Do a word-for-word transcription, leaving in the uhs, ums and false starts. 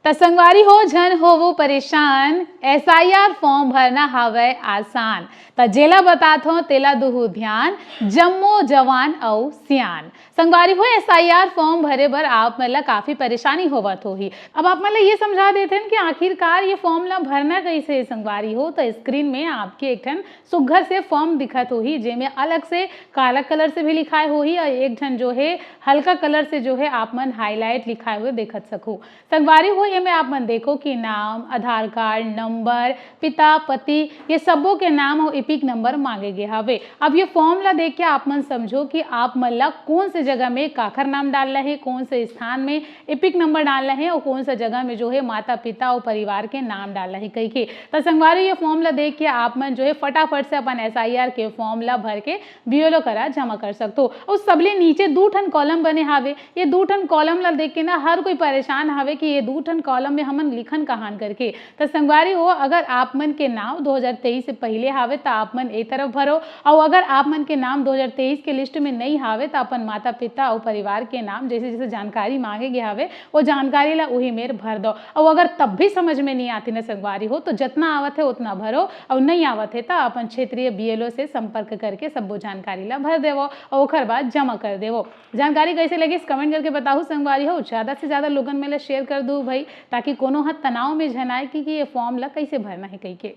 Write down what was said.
त संगवारी हो, झन होवो परेशान, एसआईआर फॉर्म भरना हावय आसान। त जेला बतात हों, तेला दुहू ध्यान, जम्मो जवान अउ सियान। संगवारी हो, एसआईआर फॉर्म भरे बर आप मन ला काफी परेशानी होवत होही। अब आप मन ला ये समझा देथन कि आखिरकार ये फॉर्म ला भरना कैसे हे। संगवारी हो, त स्क्रीन में आपके एक ठन सुग्घर से फॉर्म दिखत होही, जेमे अलग से काला कलर से भी लिखाए होही और एक ठन जो है हल्का कलर से जो है आप मन हाईलाइट लिखाए हुए देखत सकहू। संगवारी हो, एमे आप मन देखो कि नाम, आधार कार्ड नंबर, पिता, पति, ये सबो के नाम अउ इपिक नंबर मांगे गे हवे। अब ये फॉर्म ला देख के आप मन समझो कि आप मन ला कौन से जगह में काखर नाम डालना है, कौन से स्थान में इपिक नंबर डालना है और कौन सा जगह में जो है माता, पिता और परिवार के नाम डालना है कहिके। त संगवारी, ये फॉर्म ला देख के आप मन जो है फटाफट से अपन एसआईआर के फॉर्म ला भर के बीएलओ करा जमा कर सकथो। और सबले नीचे दू ठन कॉलम बने हावे, ये दू ठन कॉलम ला देख के ना हर कोई परेशान हावे कि ये दू ठन कॉलम में हमन लिखन कहान करके। त संगवारी हो, अगर आप मन के नाम दो हज़ार तेईस से पहले हावे त आप मन ए तरफ भरो, और अगर आप मन के नाम दो हज़ार तेईस के लिस्ट में नहीं हावे त अपन माता, पिता और परिवार के नाम, जैसे जैसे जानकारी मांगे गे हावे, वो जानकारी ला उही मेर भर दो। और अगर तब भी समझ में नहीं आती ना संगवारी हो, तो जितना आवत है उतना भरो, और नहीं आवत है त अपन क्षेत्रीय बीएलओ से संपर्क करके सब्बो जानकारी ला भर देवो और ओकर बाद जमा कर देवो। जानकारी कैसे लगिस, कमेंट करके बताहू संगवारी हो। ज्यादा से ज्यादा लोगन में ला शेयर कर दू भाई, ताकि कोनो ह तनाव में झन आए कि, कि ये फॉर्म ला कैसे भरना है कहिके।